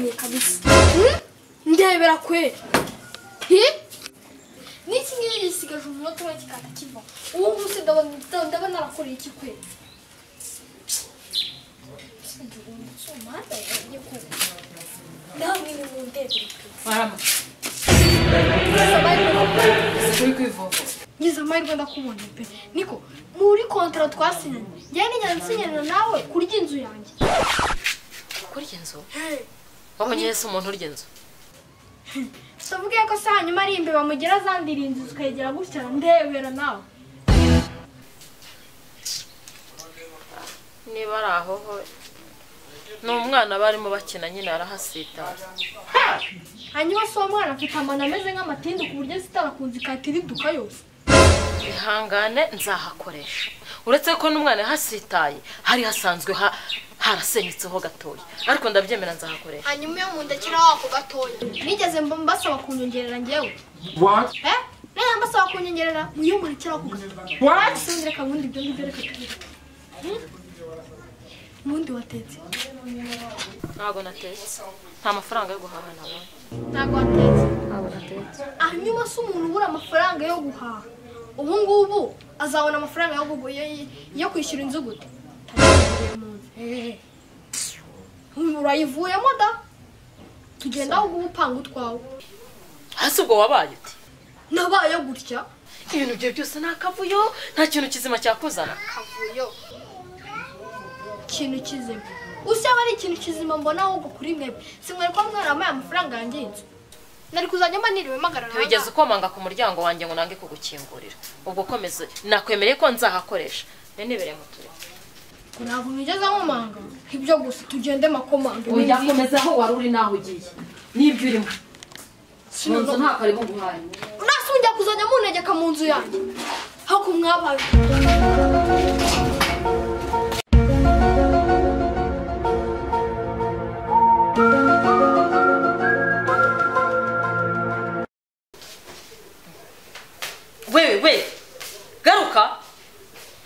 Ndumiye kabisa. Ndebera kwe. Hi? N'iki ngiki gisigaje umunota umwe kikata kiva. Ubu se ndabona narakora iki kwe? Ngize amahirwe ndakubonye pe. Niko muri contrat twasinyanye. Njye nigeze nsinyana nawe kurya inzu yanjye. Kurya inzu? Wabonye se umuntu urya inzu? Tuvuge ko se hanyuma ari imbeba mugera zandira inzu zikayegera gutya ndebera nawe. Niba ari aho ho ni umwana barimo bakina nyine arahasitara. Hanyuma se uwo mwana afite amano ameze nk'amatindu ku buryo zitarakunze ikatira iduka yose. Ihangane nzahakoresha. Uretse ko n'umwana yahasitaye hari hasanzwe harasenyutseho gatoya, ariko ndabyemera nzahakoresha. Hanyuma iyo mu ndakira wako gatoya nigeze mbasaba kunyongerera njyewe. What? Nigeze mbasaba kunyongerera muyo murekera wako gatoya. What? Reka ubundi ibyo ngibyo reka tubireke. Ubundi watetse? Ntabwo natetse. Nta mafaranga yo guhaha nabonye. Ntabwo watetse? Ntabwo natetse. Hanyuma se umuntu ubura amafaranga yo guhaha ubu ngubu azabona amafaranga yo kwishyura inzu gute? Urayivuyemo da? Tugenda aho upanga utwawe. Hasi ubwo wabaye ute? Nabaye gutya. Ibintu byawe byose ni akavuyo, nta kintu kizima cyakuzana. Akavuyo. Ikintu kizima. Usaba ari ikintu kizima mbona ahubwo kuri mwebwe. Simwari ko mwaramaye amafaranga yanjye y'inzu. Nari kuzajya maniriwe magarara. Ntiwigeze ukomanga ku muryango wanjye ngo nange kugukingurira. Ubwo komeza nakwemereye ko nzahakoresha. Nenebereye mu turi. Ntabwo nigeze nkomanga. Ibyo gusa tugende makomanga. Oya komeza aho wari uri naho ugiye. Nibyo urimo. Mu nzu nta karibu guhaye. Unasungya kuzajya muntegeka mu nzu yanjye. Hako mwabaye. Wewe garuka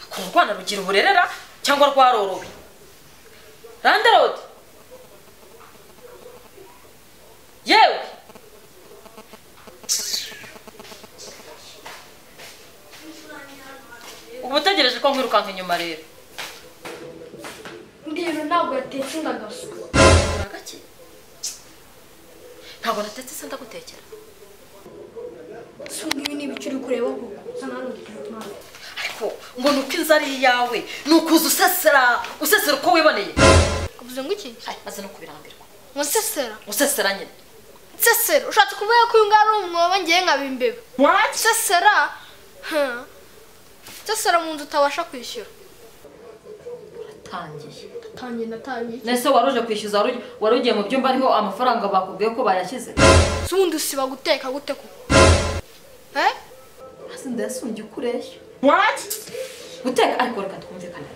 kurwana rugira uburerera cyangwa rwarorowe. Randarod. Yewe. Ubu utegereje ko nkwirukanka inyuma rero. Ndiro ntabwo yatetse ndagasuka. Uragaki? Ntabwo natetse se ndagutekera. Sunga ibi ni ibiciro uri kureba koko. Sana hano telefone. Ariko ngo nuko inzara yawe nukuza usesera uko wiboneye. Uvuze ngo iki? Ai maze no kubirambirwa. Ngo nsesera? Usesera nyine. Nsesera ushatse kuvuga ko uyu ngari umwobo ngiye nkaba imbeba. What? Nsesera. Nsesera mu nzu utabasha kwishyura. Uratangiye. Ndatangiye ndatangiye. Nese waruje kwishyuza wari ugiye mu byumba ariho amafaranga bakubwiye ko bayashyize. Sundi usiba guteka gute koko? Hasi ndasumbye ukureshya. What? Guteka ariko reka twumvikane.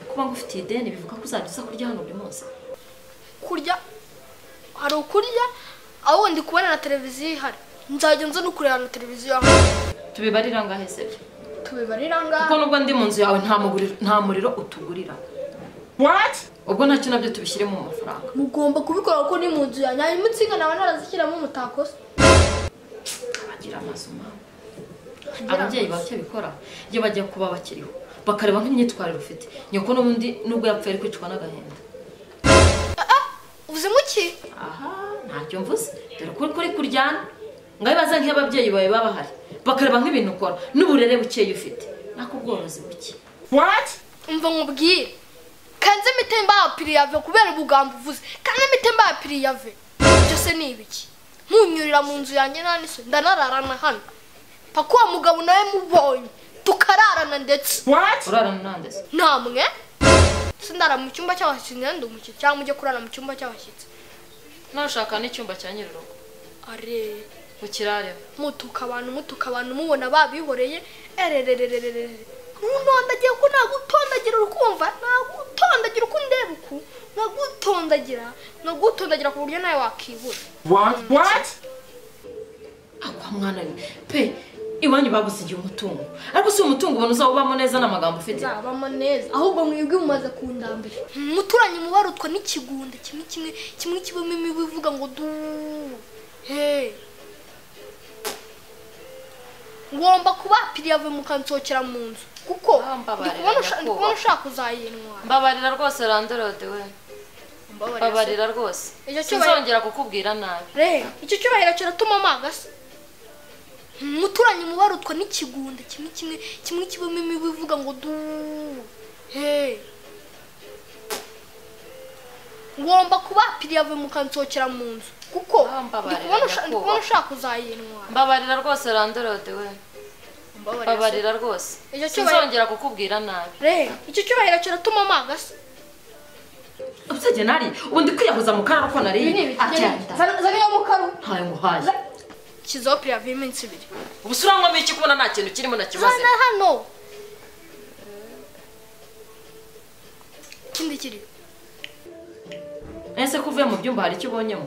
Kuba ngufitiye ideni bivuga ko uzajya uza kurya hano buri munsi. Kurya hari ukurya aho ndi kubona na televiziyo ihari. Nzajya nza no kureba na televiziyo hano. Tubibarira ngahe se? Tubibarira ngahe? Kuko nubwo ndi mu nzu yawe nta muriro utugurira. What? Ubwo ntacyo nabyo tubishyire mu mafaranga. Mugomba kubikora kuko ni mu nzu yanjye. Hanyuma insinga naba narazishyiramo umutako se. Abagira amazu mama. Ababyeyi bake bikora iyo bajya kuba bakiriho bakareba nk'imyitwarire ufite. Nyoko n'ubundi nubwo yapfuye ari kwicwa n'agahinda. Uvuze muki? Aha, ntacyo mvuze. Dore ko kuri kuryana. Ngaho baza nk'ababyeyi bawe baba bahari bakareba nk'ibintu ukora n'uburere bukeye ufite. Nako ubworozi buke. What? Umva nkubwire. Kanze mitemba ya piriyave kubera ubugambo uvuze. Kanze mitemba ya piriyave. Byose ni ibiki? Munyurira mu nzu yanjye nta n'isoni ndanararana hano. Paka uwo mugabo nawe mubonye tukararana ndetse. What? Urarana nande se? Namwe. Sindara mu cyumba cy'abashyitsi ndi umukiriya cyangwa mujye kurara mu cyumba cy'abashyitsi. Nashaka n'icyumba cya nyirurugo. Are ukirare. Mutuka abantu mubona babihoreye erererererere. Ntunondagiye ko nagutondagira urukumva nagutondagira uko ndeba uku nagutondagira ku buryo nawe wakibura. What? What? Akwa mwana we pe Iwanyu bagusigiye umutungo. Ariko si umutungo ubona uzawubamo neza n'amagambo ufite. Nzabamo neza. Ahubwo mwebwe mumaze kundambira. Muturanye mubarutwa n'ikigunda kimwe kimwe kimwe kibamo imibu ivuga ngo du. Hey. Ngomba kuba piriave mukansokera mu nzu kuko ndikubona ushaka uzayinwa. Mbabarira rwose Landlord we. Mbabarira rwose. Sinzongera kukubwira nabi. Re, icyo cyubahiro kiratuma amagasa. Muturanye mubarutwa n'ikigunda kimwe kimwe kimwe kibamo imibu ivuga ngo du. Hey. Ngomba kuba piriave mukansokera mu nzu kuko ndikubona ushaka uzayinwa. Mbabarira rwose Landlord we. Mbabarira rwose. Sinzongera kukubwira nabi. Re, icyo cyubahiro kiratuma amagasa. Usajye nari ubundi kwiyahuza mu kararo ko nari atenda. Zana mu karo. Ntayo nguhaye. Kizo piriave iminsi ibiri. Ubu surangwa iki kubona nta kintu kirimo na kimaze. Zana hano. Kindi kiri. Ese kuvuye mu byumba hari icyo ubonyemo?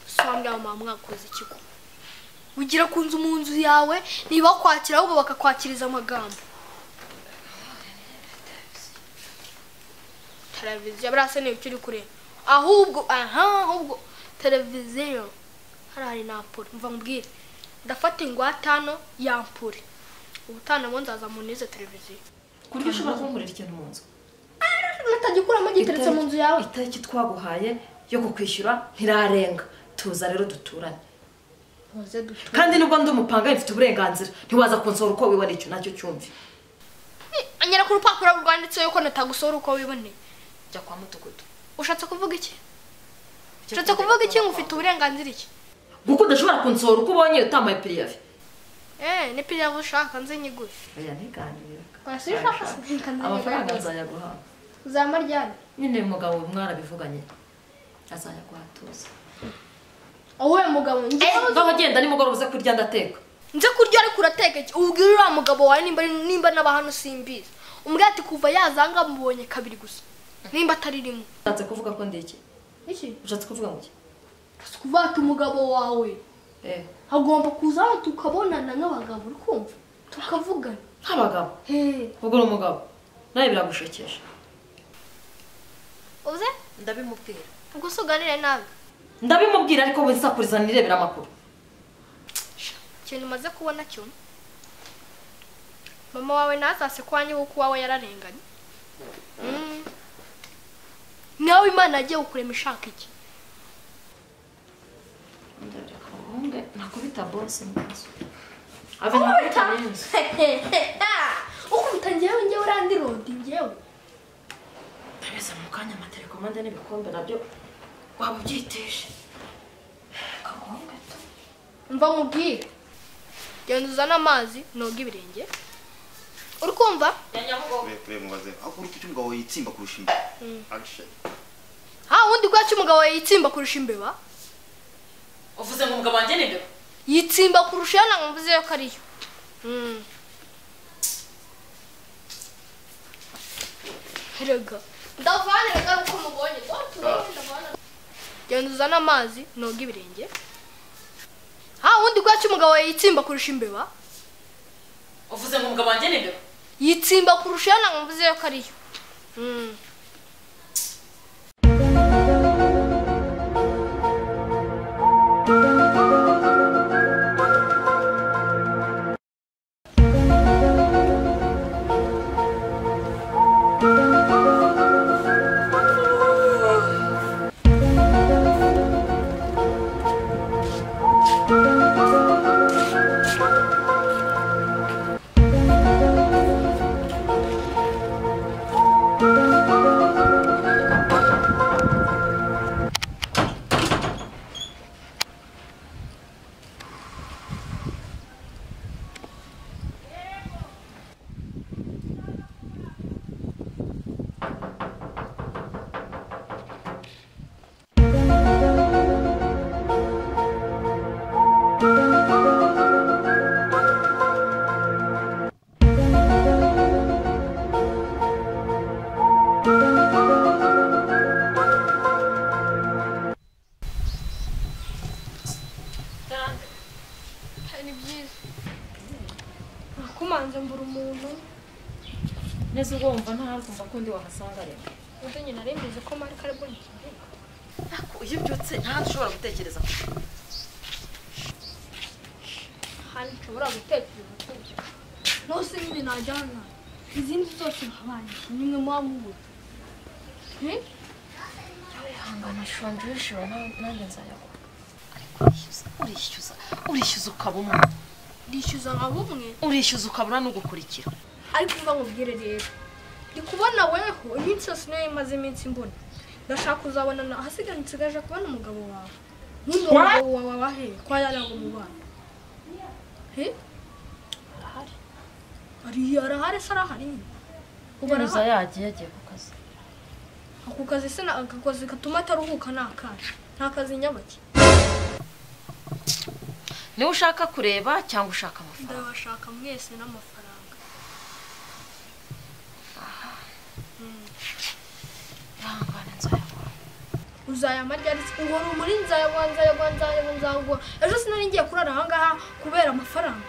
Swambya mama mwakoze ikiko. Ugira ku nzu mu nzu yawe niba kwakira ahubwo bakakwakiriza amagambo. Televiziyo brase ni ukiri kure. Ahubwo ahubwo televiziyo hari na ampure mva ngubwire. Ndafata ingwatano ya ampure. Ubutana bo nzaza mu nize televiziyo. Kuryo ushobora kunkorera ikintu mu nzu. Natagikuramo giteretse mu nzu yawe. Itariki twaguhaye yo kukwishyura ntirarenga. Tuza rero duturane. Muze duturane. Kandi nubwo ndi umupanga mfite uburenganzira ntiwaza kunsora uko wiboneye icyo nacyo cyumve. Anyera ku rupapuro rwanditseho yuko natagusora uko wiboneye. Jya kwa mutugudu. Ushatse kuvuga iki? Ushatse kuvuga iki ngo ufite uburenganzira iki? Kuko udashobora kunsora uko ubonye utamaye piriave. Ni piriave ushaka nze nyigure. Oya ntiganire. Amafaranga nzayaguha. Uzama ryari? Nyine umugabo mwarabivuganye. Azayaguha tuza. Owe mugabo ngiye ngaho genda nimugoroba uze kurya ndateka. Nze kurya ariko urateka iki? Ubwira uriya mugabo wawe nimba naba hano simbizi. Umbwira ati kuva yazanga mubonye kabiri gusa. Nimba atari rimwe. Ushatse kuvuga ko ndi iki? Iki? Ushatse kuvuga ngo iki? Ushatse kuvuga ati umugabo wawe. Agomba kuza hano tukabonana nk'abagabo uri kumva? Tukavugana. Nk'abagabo? Ubwo uri umugabo. Nawe biragushekeje. Uze? Ndabimubwira. Ubwo se uganire nabi. Ndabimubwira ariko winsakuriza nirebera amakuru. Ikintu umaze kubona cyo mama wawe nazase kwanye kuko wawe yararenganye. Nawe Imana agiye kukurema ishaka iki? Ndareka hunge nakubita boss mu nzu. Ave nakubita nzu. Ukubita ngewe ngewe urandi rodi ngewe. Ndabeza mu kanya amaterekomande n'ibikombe nabyo waba ubyiteje. Kagonga to. Mva nkubwire. Genda uzane amazi noga ibirenge. Uri kumva? Kure mubaze. Aho uri kuki umugabo yitsimba kurusha imbeba? Action. Ha wundi kwacu umugabo yitsimba kurusha imbeba? Uvuze ngo umugabo wanjye ni imbeba? Yitsimba kurusha yana mvuze yo kariyo. Herega. Ndavana rega uko mubonye. Ndavana. Genda uzane amazi noga ibirenge. Ha wundi kwacu umugabo yitsimba kurusha imbeba? Uvuze ngo umugabo wanjye ni imbeba? Yitsimba kurusha yana mvuze yo kariyo. Ni byiza. Nakumanze mbura umuntu. Neza ubwo wumva ntahari kumva ko undi wahasanga rero. Undi nyina arembize ko mari kare bwo nkivuga. Ako iyo byutse nta nshobora gutekereza. Hano nshobora gutekereza. Nose nyine najyana. Izindi zose nkabanye nimwe mwamubura. Ihangane shonje ushobora nanjye nzayaguha. Ariko urishyuza ukaba umwe. Ndishyuza nkaba umwe? Urishyuza ukabura n'ugukurikira. Ariko mba nkubwire rero. Ndi kubona weho iminsi yose niyo imaze iminsi mbona. Ndashaka kuzabona ahasigaye nsigaje kubona umugabo wawe. N'undi mugabo wawe abahe kwa yarago mu bana. Arahari. Arahari se arahari nyine. Ubu yagiye ku kazi. Ako kazi se akakozi katuma ataruhuka nakaje. Nta kazi nyabaki. Niba ushaka kureba cyangwa ushaka amafaranga? Ndabashaka mwese n'amafaranga. Ihangane nzayaguha. Uzayama ryari? Uhora muri nzayaguha nzayaguha nzayaguha nzayaguha. Ejo sinari ngiye kurara aha ngaha kubera amafaranga.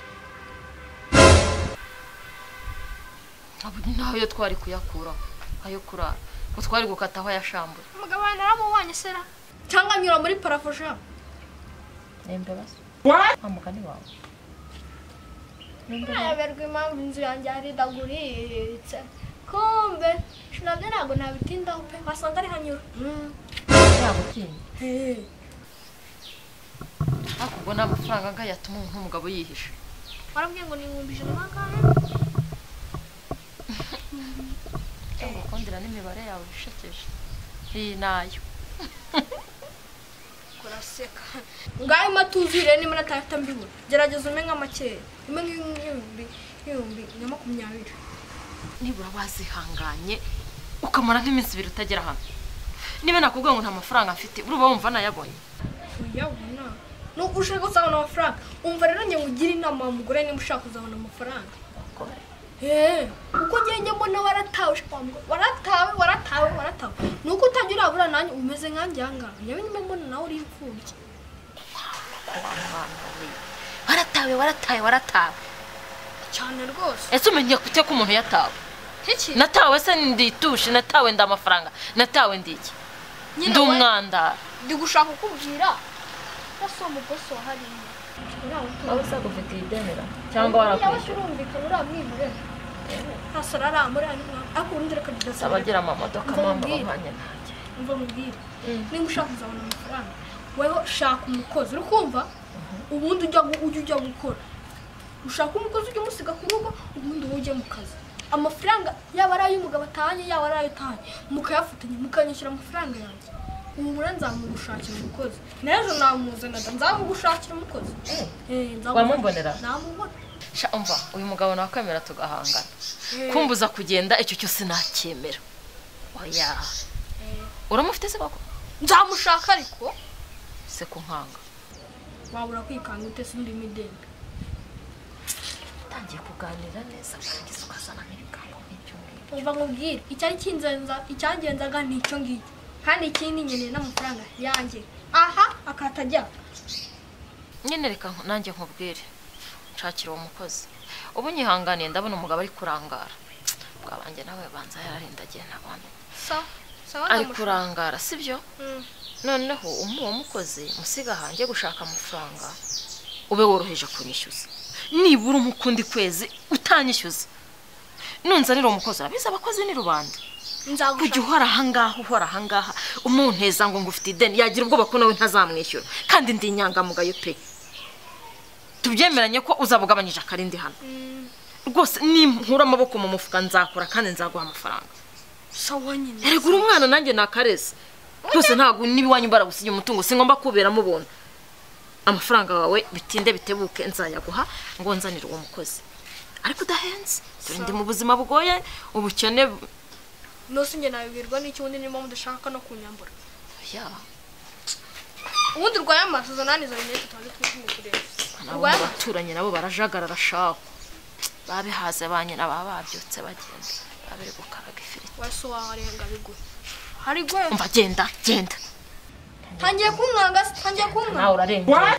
Ntayo twari kuyakuraho ayo kurara. Utwari gukata aho yashambuye. Umugabo wanjye naramubonye sera. Cyangwa anyura muri parafo sha. Nembe basi. Amugani wawe. Naberwa impamvu inzu yanjye yaridaguritse. Kumbe nabyo ntabwo nabitindaho pe. Wasanga ari hanyura. Yagutinye. Ariko ubwo nta mafaranga angahe yatuma nk'umugabo yihisha. Warambwiye ngo ni 100,000 bangahe? Cyangwa ukundira n'imibare yawe ishekeje. Iyi nayo. Kuraseka. Ngayo matuzire ni muri atahita mbibona. Gerageza umenye amakeya. Umenye 20,020. Nibura wazihanganye ukamara nk'iminsi ibiri utagera hano. Niba nakubwiye ngo nta mafaranga mfite, uruba wumva nayabonye. Uyabona. Nuko ushaka kuzabona amafaranga. Umva rero njye ngugira inama wa mugore niba ushaka kuzabona amafaranga. Uko ngenge mbona waratawe waratawe waratawe waratawe. Nuko utajya urabura nanjye umeze nkanjye ahangaha. Njyewe nyuma mbona nawe uri imfubyi. Waratawe waratawe waratawe. Cyane rwose. Ese umenye gute ko umuntu yatawe? Iki? Natawe se nditushe, natawe ndamafaranga, natawe ndiki? Ndi umwanda. Ndi gushaka kukubwira. Ese umugoso hariya. Aho se agufitiye idemera cyangwa warakwishyura? Urumvikana uramwimurera. Abagira amamodoka mama bahanye nanjye. Umva mubwire. Niba ushaka kuzabona amafaranga, weho shaka umukozi uri kumva? Ubundi ujya gukora. Ushaka umukozi ujya umusiga ku rugo, ubundi wowe ujye mu kazi. Amafaranga yaba ari ay'umugabo atahanye, yaba ari ayo utahanye, mukayafatanya mukanyishyura amafaranga yanjye. Ubu mura nzamugushakira umukozi. N'ejo namuzana nzamugushakira umukozi. Wamumbonera? Namubona. Sha umva uyu mugabo nakwemera tugahangana. Kumbuza kugenda icyo cyose nacyemera. Oya. Uramufite se koko? Nzamushaka ariko se kunkanga. Wabura kwikanga ute sindi midembe. Tangiye kuganira neza urangiza ukazana n'ibigambo nk'ibyo ngibyo. Umva nkubwire icyari kinzenza icyangenzaga ni icyo ngicyo. Kandi ikindi nkeneye n'amafaranga yanjye. Aha akatajya. Nyine reka nanjye nkubwire. Nshakira uwo mukozi. Ubu nyihanganiye ndabona umugabo ari kurangara. Bwabanjye nawe banza yararindagiye ntabamenye. Sawa ari kurangara sibyo? Noneho umuwo mukozi musiga hanjye gushaka amafaranga ube woroheje kunyishyuza. Nibura umukundi kwezi utanyishyuza. Nunzanira umukozi abiza abakozi ni rubanda. Kujya uhora ahangaha uhora ahangaha umunteza ngo ngufite ideni yagira ubwoba ko nawe ntazamwishyura kandi ndi inyangamugayo pe. Tubyemeranye ko uzabugabanyije akarindi hano. Rwose ninkura amaboko mu mufuka nzakora kandi nzaguha amafaranga. Sawa nyine. Erega uri umwana nanjye nakareze. Rwose ntabwo niba iwanyu baragusinya umutungo singomba kuberamo ubuntu. Amafaranga wawe bitinde bitebuke nzayaguha ngo nzanire uwo mukozi. Ariko udahenze. Turi ndi mu buzima bugoye ubukene. Nose njye nabibwirwa n'iki ubundi niba mudashaka no kunyambura. Ya. Ubundi urwaye amaso nani za rinete tubanze twisume kureba. Urwaye abaturanye nabo barajagarara shaho. Babihaze ba nyina baba babyutse bagenda. Babiri gukaraga ifiriti. Waso warenga bigwe. Hari gwe. Umva genda genda. Tangiye kunkanga, tangiye kunkanga. Nawe urarengera.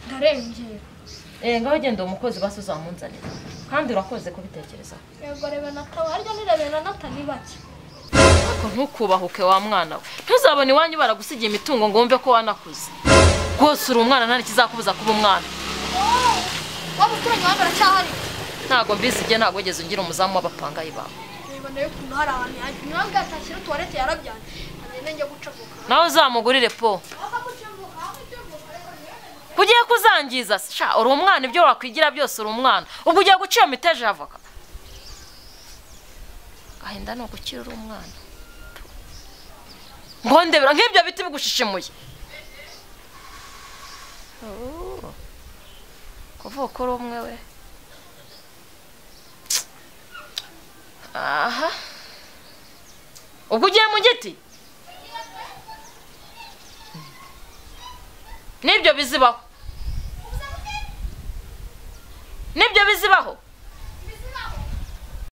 Ndarengera. Ngaho genda uwo mukozi basi uzamunzanira. Kandi urakoze kubitekereza. Yego rebe nata harya ni rebe na nata ni bake. Ariko ntukubahuke wa mwana we. Ntuzabone iwanyu baragusigiye imitungo ngo wumve ko wanakuze. Rwose uri umwana nta kizakubuza kuba umwana. Wa muturanyi wanjye aracyahari. Ntago mbizi igihe ntago wigeze ungira umuzamu w'abapangayi bawe. Reba nayo ukuntu hari ahantu niba bwatashyira tuwarete yarabyanze. Agenda njya guca voka. Nawe uzamugurire po. Kugiye kuzangiza sha uri umwana ibyo wakwigira byose uri umwana. Ubwo ugiye guca iyo miteja ya voka. Gahinda ni ugukira uri umwana. Ngo ndebera nk'ibyo biti bigushishimuye. Kuvuka uri umwe we. Aha. Ubwo ugiye mu giti? Nibyo bizibaho.